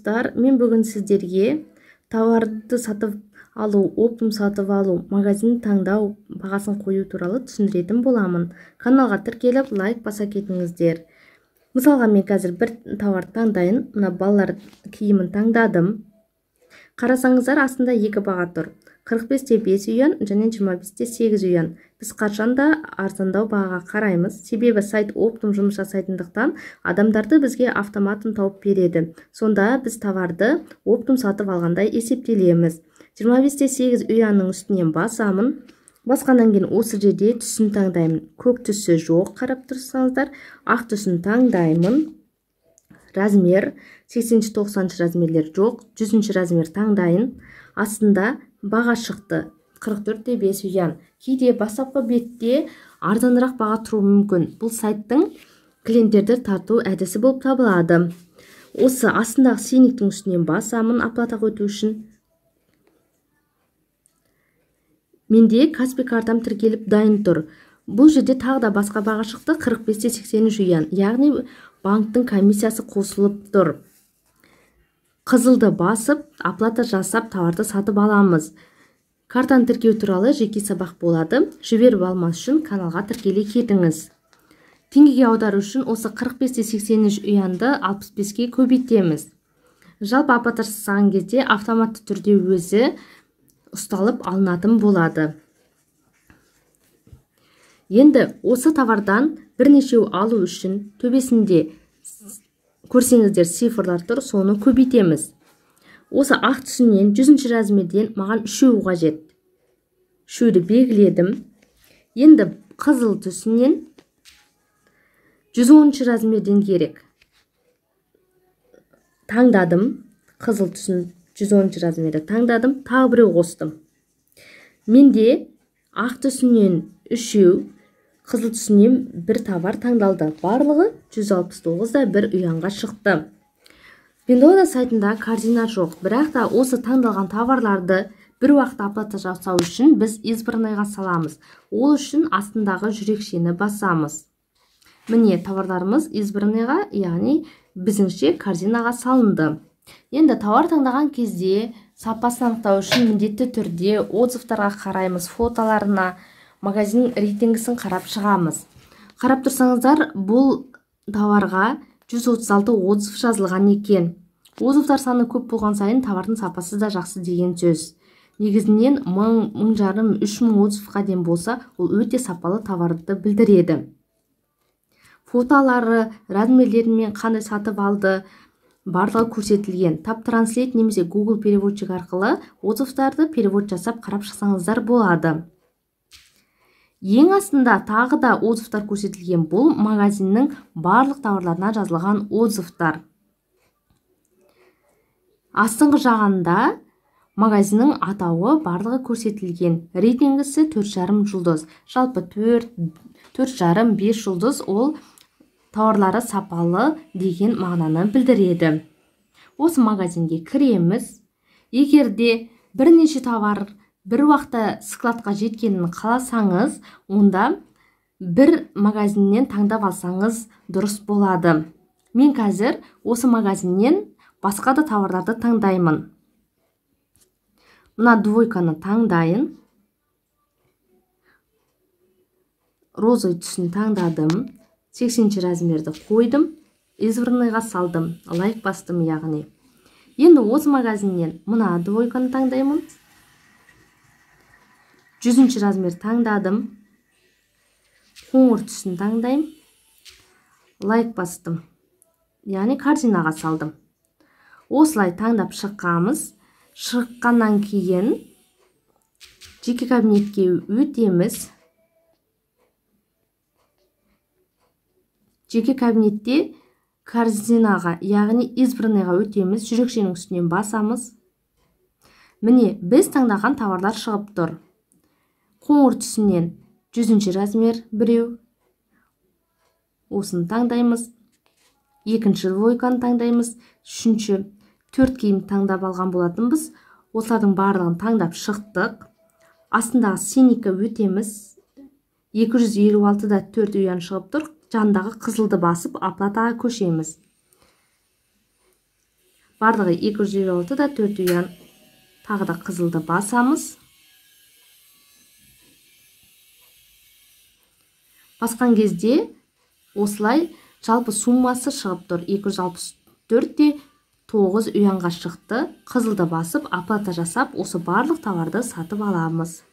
достар, мен бүгін сіздерге тауарды сатып алу, оптом сатып алу, магазин таңдау, бағасын қою туралы түсіндіретін боламын. Каналға тіркеліп, лайк баса кетіңіздер. Мысалға, мен қазір бір тауар таңдайын, мына балалар киімін таңдадым. Қарасаңыздар, астында екі баға тұр. 45,5 юан және 25,8 юан. Біз қашанда арзандау бағаға қараймыз. Себебі сайт оптом жұмыс жасайтындықтан адамдарды бізге автоматом тауып береді. Сонда біз товарды оптом сатып алғандай есептелеміз. 25,8 юанның үстінен басамын. Басқаннан кейін осы жерде түсін таңдаймын. Көк түсі жоқ, қарап тұрсаңыздар, ақ түсін таңдаймын. Размер 80-90 размерлер жоқ, 100 размер таңдайын. Астында баға шықты 44,5 юан. Кейде бастапқы бетте арзанырақ баға тұруы мүмкін. Бұл сайттың клиенттерді тарту әдісі болып табылады. Осы астындағы синиктің үстінен басамын оплатаға өту үшін. Менде Каспи картам тіркеліп дайын тұр. Бұл жерде тағы да басқа баға шықты 45,83 юан. Яғни банктың комиссиясы қосылып тұр. Қызылды басып, оплата жасап, товарды сатып аламыз. Картаны тіркеу туралы жеке сабақ болады. Жіберіп алмас үшін каналға тіркеле кетіңіз. Теңгеге аудару үшін осы 45,83 юанды 65-ке көбейтеміз. Жалпы оплата жасаған кезде автоматты түрде өзі ұсталып алынатын болады. Енді осы товардан бірнешеу алу үшін төбесінде көрсеңіздер цифрлар тұр, соны көбейтеміз. Осы ақ түсінен 100 размерден маған үшеу қажет. Үшеуді белгіледім. Енді қызыл түсінен 110 размерден керек. Таңдадым. Қызыл түсін 110 размерді таңдадым. Тағы біреу қостым. Менде ақ түсінен үшеу, қызыл түсінен бір товар таңдалды. Барлығы 169,1 юанға шықты. Пиндуодуо сайтында корзина жоқ, бірақ та осы таңдалған товарларды бір уақытта оплата жасау үшін біз избранныйға саламыз. Ол үшін астындағы жүрекшені басамыз. Міне товарларымыз избранныйға, яғни біздіңше корзинаға салынды. Енді товар таңдаған кезде сапасын анықтау үшін міндетті түрде отзывтарға қараймыз, фотоларына, магазин рейтингісін қарап шығамыз. Қарап тұрсаңыздар, бұл товарға 136 отзыв жазылған екен. Отзывтар саны көп болған сайын товардың сапасы да жақсы деген сөз. Негізінен 1000, 1500, 3000 отзывқа дейін болса, ол өте сапалы товарды білдіреді. Фотолары, размерлерімен қандай сатып алды, барлығы көрсетілген. Тап Translate немесе Google переводчик арқылы отзывтарды перевод жасап қарап шықсаңыздар болады. Ең астында тағы да отзывтар көрсетілген. Бұл магазиннің барлық тауарларына жазылған отзывтар. Астыңғы жағында магазиннің атауы барлығы көрсетілген. Рейтингісі 4,5 жұлдыз. Жалпы 4,5, 5 жұлдыз ол тауарлары сапалы деген мағынаны білдіреді. Осы магазинге кіреміз. Егер де бірнеше товар бір уақытта складқа жеткенін қаласаңыз, онда бір магазиннен таңдап алсаңыз дұрыс болады. Мен қазір осы магазиннен басқа да товарларды таңдаймын. Мына двойканы таңдайын. Розовый түсін таңдадым. 80 размерді қойдым. Избранныйға салдым. Лайк бастым яғни. Енді осы магазиннен мына двойканы таңдаймын. 100 размер таңдадым. Қоңыр түсін таңдаймын. Лайк бастым. Яғни корзинаға салдым. Осылай таңдап шыққанбыз. Шыққаннан кейін жеке кабинетке өтеміз. Жеке кабинетте корзинаға, яғни избранныйға өтеміз. Жүрекшенің үстінен басамыз. Міне, біз таңдаған товарлар шығып тұр. Қоңыр түсінен 100 размер біреу. Осыны таңдаймыз. Екінші двойканы таңдаймыз. Үшінші, төрт киім таңдап алған болатынбыз. Осылардың барлығын таңдап шықтық. Астындағы синикке өтеміз. 256,4 юан шығып тұр. Жанындағы қызылды басып оплатаға көшеміз. Барлығы 256,4 юан. Тағы да қызылды басамыз. Басқан кезде осылай жалпы суммасы шығып тұр. 264,9 юанға шықты. Қызылды басып, оплата жасап, осы барлық товарды сатып аламыз.